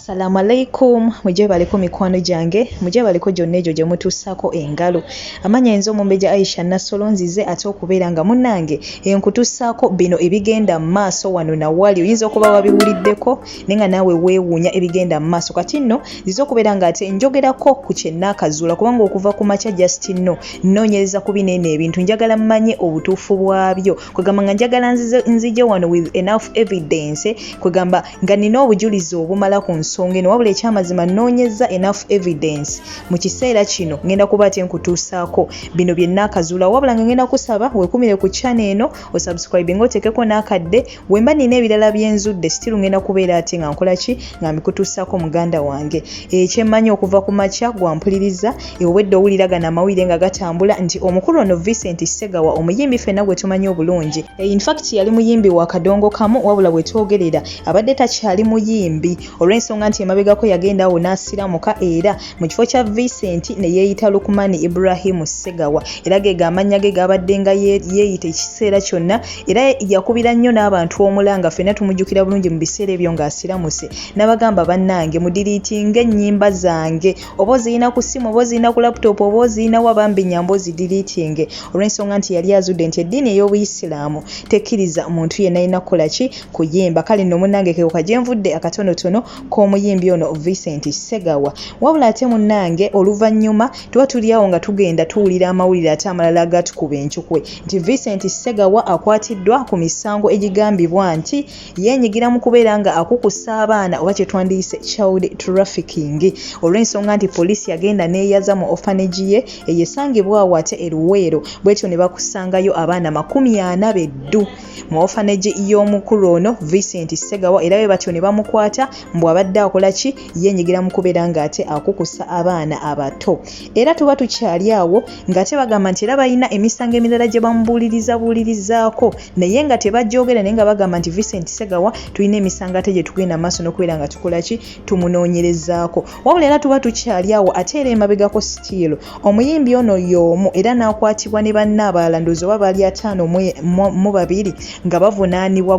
Assalamu alaikum, mugyebaleko mikwano gyange, mugyebaleko gyonna egyo gye mutuusaako engalo. Amannya nze Omumbejja Aisha Nassolo, nzize ate okubeera nga munnange nkutuusaako bino ebigenda mu maaso wano na wali. Oyinza okuba wabiwuliddeko naye nga naawe weewuunya ebigenda mu maaso. Kati nno nzize okubeera nga ate njogerako ku kye nnaakazuula kubanga okuva ku makya just nno nnoonyereza ku bino eno ebintu, njagala mmanye obutuufu bwabyo. Kwegamba nga njagala nzije wano with enough evidence, kwegamba nga nina obujulizi obumala ku nsonga eno. Wabula ekyamazima nnoonyezza enough evidence, mu kiseera kino ngenda kuba ate nkutuusaako bino bye nnaakazuula. Wabula nga ngenda kusaba weekumire ku channel eno, osubscribinga, oteekeko n'akadde. Wemba nina ebirala byenzudde, still ngenda kubeera ate nga nkola ki, nga mbikutuusaako muganda wange. Ekyemmanyi okuva ku makya gwampuliriza, obwedde owulira gano amawulire nga gatambula nti omukulu ono Vincent Ssegawa, omuyimbi ffenna gwe tumanyi obulungi, in fact yali muyimbi wa kadongo kamu, wabula bwe twogerera abadde takyali muyimbi olw'ensonga nti emabegako yagenda awo n'asiramuka, era mu kifo kya Vincent ne yeeyita Lukmani Ibrahimu Ssegawa, era ge amannya ge gabadde nga yeeyita ekiseera kyonna. Era yakubira nnyo n'abantu omulanga, ffenna tumujjukira bulungi mu biseera ebyo ng'asiramuse, n'abagamba, "Bannange, mudeletinga ennyimba zange, oba ozirina ku ssimu, oba ozirina ku laptop, oba ozirina wa, bambi nyamba ozideletinge," olw'ensonga nti yali azudde nti eddiini ey'obuyisiraamu tekkiriza muntu yenna alina kukola ki, kuyimba. Kale nno munnange, keoka gye nvudde akatonotono k'omuyimbi ono Vincent Ssegawa. Wabula ate munnange, oluvannyuma tuba tuli awo nga tugenda tuwulira amawulire ate amalala agatukuba encukwe nti Vincent Ssegawa akwatiddwa ku misango egigambibwa nti yeenyigira mu kubeera nga akukusa abaana, oba kye twandiyise child trafficking, olw'ensonga nti poliisi yagenda n'eyaza mu orphanage ye eyo esangibwa awo ate e Luweero, bwetyo ne bakusangayo abaana 40 beddu mu orphanage y'omukulu ono Vincent Ssegawa. Era bwe batyo ne bamukwata mbu abadde akola ki, yeenyigira mu kubeera ng'ate akukusa abaana abato. Era tuba tukyali awo ng'ate bagamba nti era balina emisango emirala gye bamubuuliriza buulirizaako, naye nga tebajogera, naye nga bagamba nti Vincent Ssegawa tulina emisango ate gye tugenda maaso n'okubeera nga tukola ki, tumunoonyerezaako. Wabula era tuba tukyali awo, ate era emabegako still omuyimbi ono y'omu era n'akwatibwa ne banne abalala, ndowooza oba baali 52 nga bavunaanibwa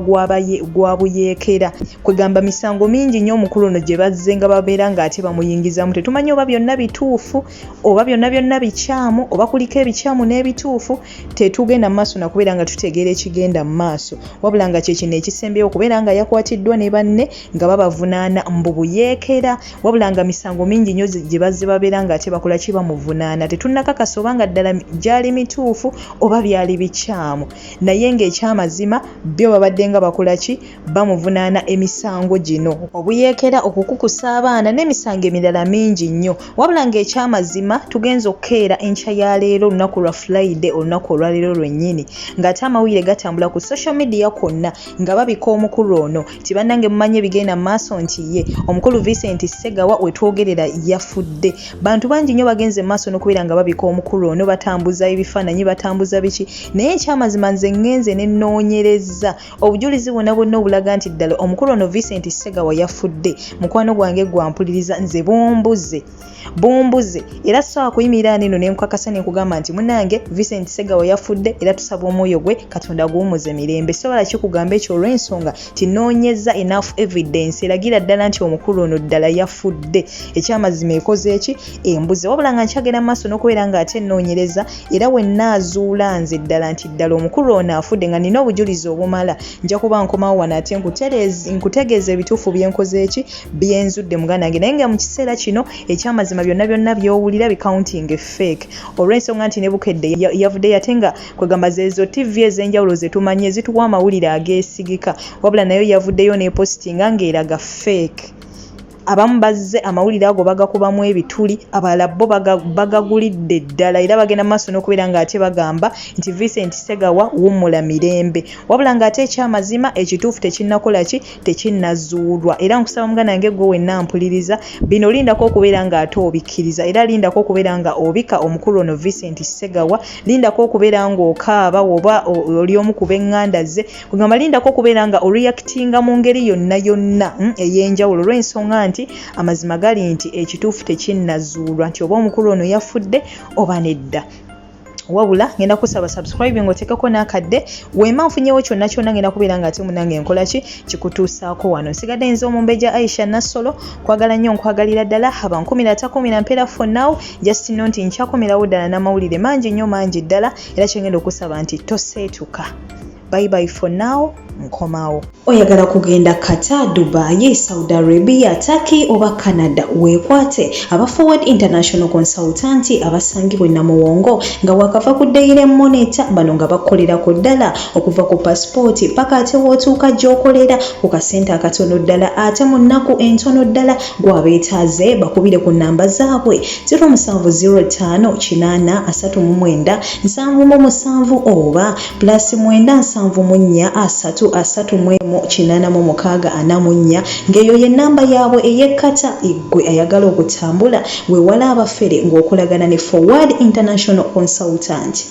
gwa buyeekera. Kwegamba misango mingi nnyo omukulu ono gye bazze nga babeera ng'ate bamuyingizamu. Tetumanyi oba byonna bituufu oba byonna byonna bikyamu, oba kuliko ebikyamu n'ebituufu. Tetugenda mu maaso nakubeera nga tutegeera ekigenda mu maaso, wabula nga kye kino ekisembyeyo okubeera nga yakwatiddwa ne banne nga babavunaana mbu buyeekera, wabula nga misango mingi nnyo gye bazze babeera ng'ate bakola ki, bamuvunaana. Tetunnakakasa oba nga ddala gyali mituufu oba byali bikyamu, naye ng'ekyamazima byo babadde nga bakola ki, bamuvunaana emisango gino, obuyeekera, okukukusa abaana n'emisango emirala mingi nnyo. Wabula ng'ekyamazima tugenza okukeera enkya ya leero, olunaku lwa Friday, olunaku olwaleero lwennyini, ng'ate amawulire gatambula ku social media kwonna nga babika omukulu ono nti bannange, mumanyi ebigenda mu maaso nti ye omukulu Vincent Ssegawa wetwogerera yafudde. Bantu bangi nnyo bagenze mu maaso n'okubeera nga babika omukulu ono, batambuza ebifaananyi, batambuza biki, naye ekyamazima nze ŋŋenze ne nnoonyereza obujulizi bwonna bwonna obulaga nti ddala omukulu ono Vincent Ssegawa yafudde. Mukwano gwange gwampuliriza, nze bumbuze bumbuze, era sobola kuyimirira neno ne nkukakasa ne nkugamba nti munnange, Vincent Ssegawa yafudde, era tusaba omwoyo gwe Katonda guwumuze mirembe. Sobola kikugamba ekyo olw'ensonga nti noonyeza enough evidence eragira ddala nti omukulu ono ddala yafudde. Ekyamazima ekoze eki, embuze. Wabula nga nkyagenda mu maaso n'okubeera ng'ate nnoonyereza, era we nnaazuula nze ddala nti ddala omukulu ono afudde nga nina obujulizi obumala, nja kuba nkomawo wano ate nkutegeeza ebituufu byenkoze eki, byenzudde muganda wange. Naye nga mu kiseera kino ekyamazima byonna byonna by'owulira bicounting fake, olw'ensonga nti ne Bukedde yavuddeyo, ate nga kwegamba zeezo TV ez'enjawulo ze tumanyi ezituwa amawulire ageesigika, wabula nayo yavuddeyo n'epositinga ng'eraga fake. Abamu bazze amawulire ago bagakubamu ebituli, abalala bo bagagulidde ddala, era bagenda mu maaso n'okubeera ng'ate bagamba nti Vincent Ssegawa wummula mirembe, wabula ng'ate ekyamazima ekituufu tekinnakola ki, tekinnazuulwa. Era nkusaba muganda wange gwe wenna mpuliriza bino, lindako okubeera ng'ate obikkiriza, era lindako okubeera nga obika omukulu ono Vincent Ssegawa, lindako okubeera ng'okaaba oba oli omu ku b'eŋŋanda ze, kugamba lindako okubeera nga oreactinga mu ngeri yonna yonna ey'enjawulo, olw'ensonga nti amazima gali nti ekituufu tekinnazuulwa nti oba omukulu ono yafudde oba nedda. Wabula ngenda kusaba subscribe ng'oteekeko n'akadde. Wemba nfunyewo kyonna kyonna ngenda kubeera nga ate munange nkola ki kikutuusaako wano. Nsigadde nze Omumbejja Aisha Nassolo, kwagala nnyo nkwagalira ddala. Abankumira atakumira mpeera for now, just know nti nkyakomerawo ddala n'amawulire mangi nnyo mangi ddala, era kyengenda okusaba nti toseetuka. Bye bye for now, nkomawo. Oyagala kugenda Qatar, Dubai, Saudi Arabia, Turkey oba Canada? Weekwate aba Forward International Consultant abasangibwa e Namuwongo nga wakava ku Daily Monitor. Bano nga bakukolera ku ddala okuva ku pasipooti paka ate w'otuuka gy'okolera ku kasente akatono ddala ate mu nnaku entono ddala. Gw'abeetaaze bakubire ku nnamba zaabwe 0705 8 39 77 oba plus 974 3 31 86 44, ng'eyo ye nnamba yaabwe ey'ekkata. Ggwe ayagala okutambula, weewale abafere ng'okolagana ne Forward International Consultant.